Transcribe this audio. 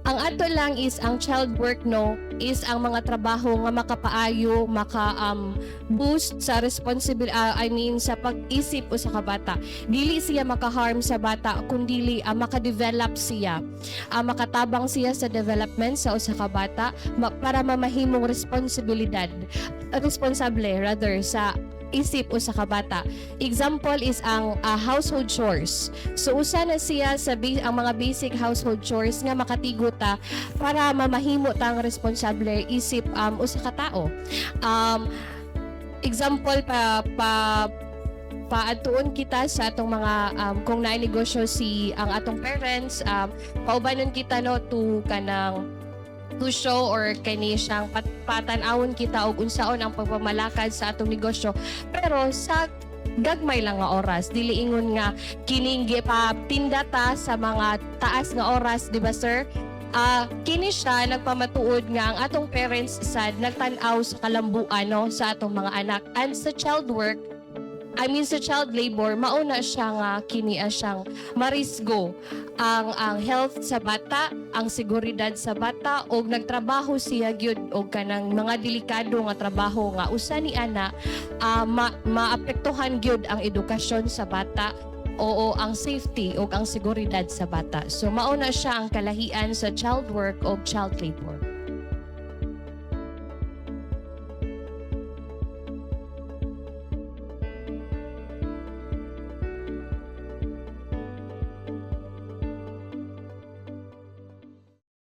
Ang ato lang is ang child work, no, is ang mga trabaho nga makapaayo, maka boost sa responsible, I mean, sa pag-isip usa ka bata. Dili siya maka-harm sa bata kundili maka-develop siya. Makatabang siya sa development sa usa ka bata para mamahimong responsibilidad, responsable rather, sa isip usa ka bata. Example is ang household chores. So usa na siya sa ang mga basic household chores nga makatigo ta para mamahimo ta ang responsable isip usa ka tao. Example pa pa paadtuon kita sa atong mga kung naay negosyo si ang atong parents, paubanon kita, no, to kanang to show or kani siyang patan-awon kita og unsaon ang pagpamalakad sa atong negosyo, pero sa gagmay lang nga oras, dili ingon nga kining tinda ta sa mga taas nga oras, di ba, sir? Kini siya nagpamatuod nga ang atong parents sad nagtan-aw sa kalambuan, no, sa atong mga anak. And sa child work, I mean, sa child labor, mauna siya nga kini siyang marisgo ang health sa bata, ang seguridad sa bata, og nagtrabaho siya gyud og kanang mga delikado nga trabaho nga usa ni ana maapektuhan gyud ang edukasyon sa bata oo ang safety ug ang seguridad sa bata. So mauna siya ang kalahian sa child work o child labor.